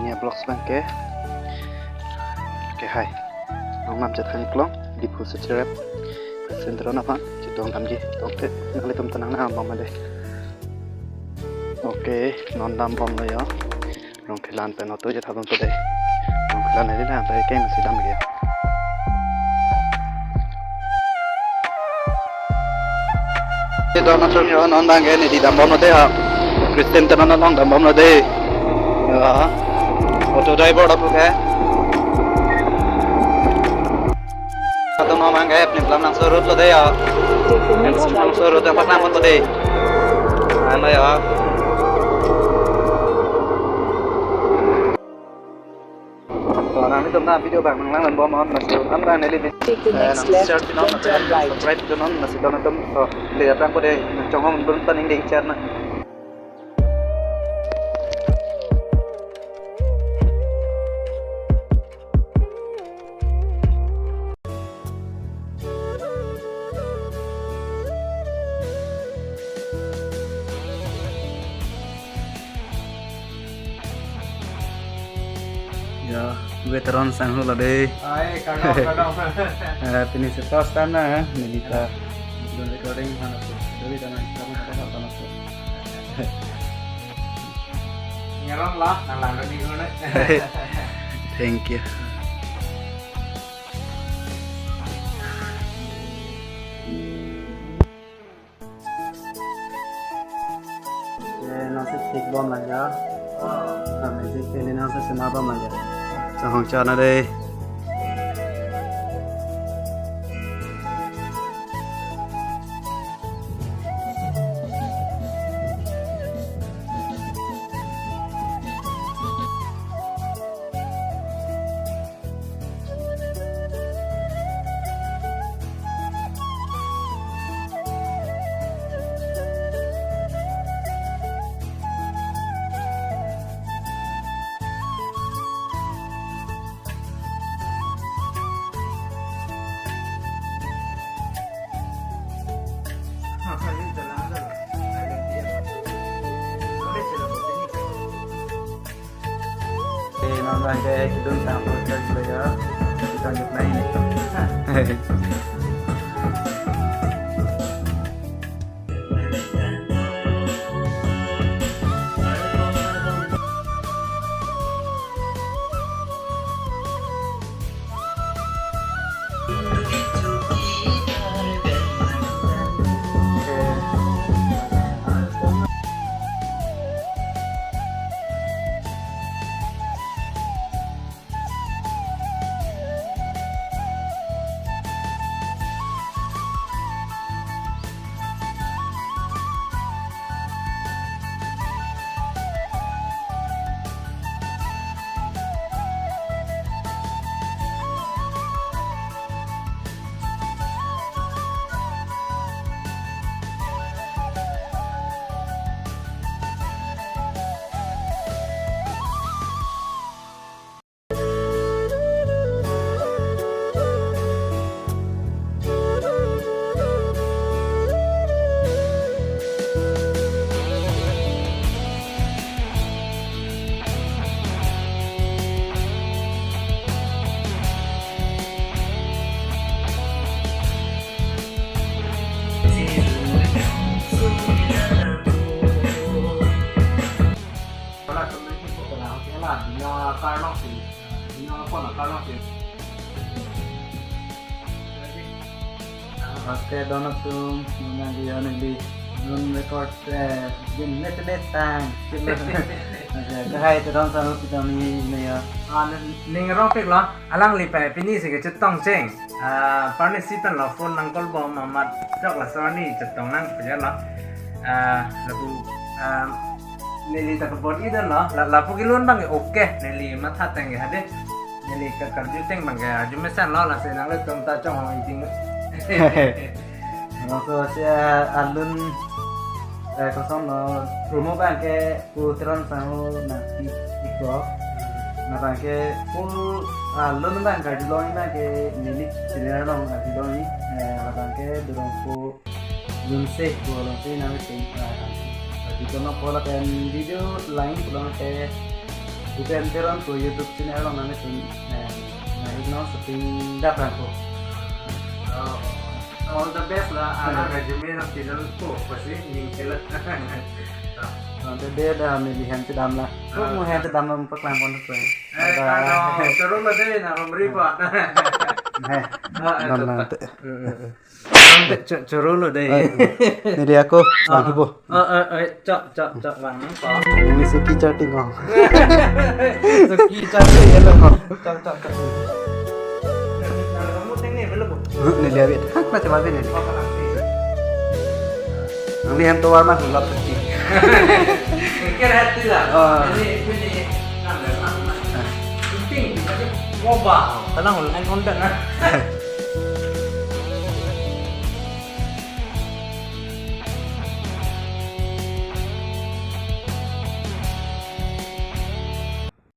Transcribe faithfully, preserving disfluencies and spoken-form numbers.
Ya, vlogs abang ke. Oke, hai. Nanglitum chethan klong, Diphu Secretariat President Teron aphan chetong damji, tongte nanglitum ta nangnang bom dei. Oke, non dam bomlo ya. Rongkhelan pen auto je thabang to dei. Rongkhelan neli lang pen keng si dam ya. Ito na sir, non abang ke neli dam bomlo dei ha. President Teron along dam bomlo dei. Ya. Auto driver ta pu ke. Atau non abang ke, Plemplam Langso road lo dei ya. Plemplam Langso road yang pas nang pon to dei. Ano ya. To, nanglitum ta video abang nanglang bom non, lasi non abang neli Take the eh, next nang left, share pinon, then turn right. Subscribe pinon, lasi nanglitum, to, lihat abang ko dei, chonghong belum taning ding share na. Ya, veteran sangho lo dei. Ai, kardom, kardom. Eh, pini si first time na, eh, neli ta. Belum recording mana tu. Jadi, dan kamu kata apa tu? Ngerong lah, nang lang ni. Thank you. Ye, nang si tik bom lagi ya. Nang si tik ni nang si sema bom lagi ya. Chonghong chana dei. Eh, non abang ke kedun sang pun kerja ya. Kita lanjut main ni. Oke, don atum, muna di anak di, belum record, eh, din net net tang. Oke, ke hai to don sama kita ni ini ya. Ah, ning rong pik lo, alangli pen pini si kechetong cheng. Ah, parni si pen lo phone nang call bom amat jok laso arni chetong nang punya lo. Ah, lapu, ah, neli ta kebot ida lo, la, lapu kelun abang oke, neli matha teng ke hade. Neli ke karju teng abang ke arju mesen lo, lasi nanglitum ta chonghong iding. Laso si, ah, alun, eh, koson lo, promo abang ke pu Teron sangho nangpi iklo. Labang ke pu, ah, alun abang karjulong abang ke neli channel along karjulong, eh, labang ke durong pu lunse pu along si nangpi, ah, karjulong pu lapen video lain pu along ke Ipen Teron ko YouTube channel along nangtum, eh, na ignore shooting dap rangko. Oh, all the best la, ala resume na pinal ko pasi ning kelat. Oh, dede da neli hem chedam la. Ko mo hem chedam lam paklang pon ko. Eh, kano, terus lo deh, na rumri pa. He. Ah, Don eh, la tepat. te. Mm, mm, mm. Nanti ce- cerolo deh. Eh, neli ako bang po. Oh, oh, oh, cok, cok, cok, bang. Ini Suki Charting oh. Suki Charting ya lo. Cok, cok, cok. Nah, kamu teng nih, belum, Bu? Neli awit. Hak na cuma neli. Oh, nanti. Nangli hem tovar ma hulap Suki. Mikir hati lah. Oh. Ini, ini, nah, nah, nah, nah. Penting, mobile. Tenang, on, on, on, nah.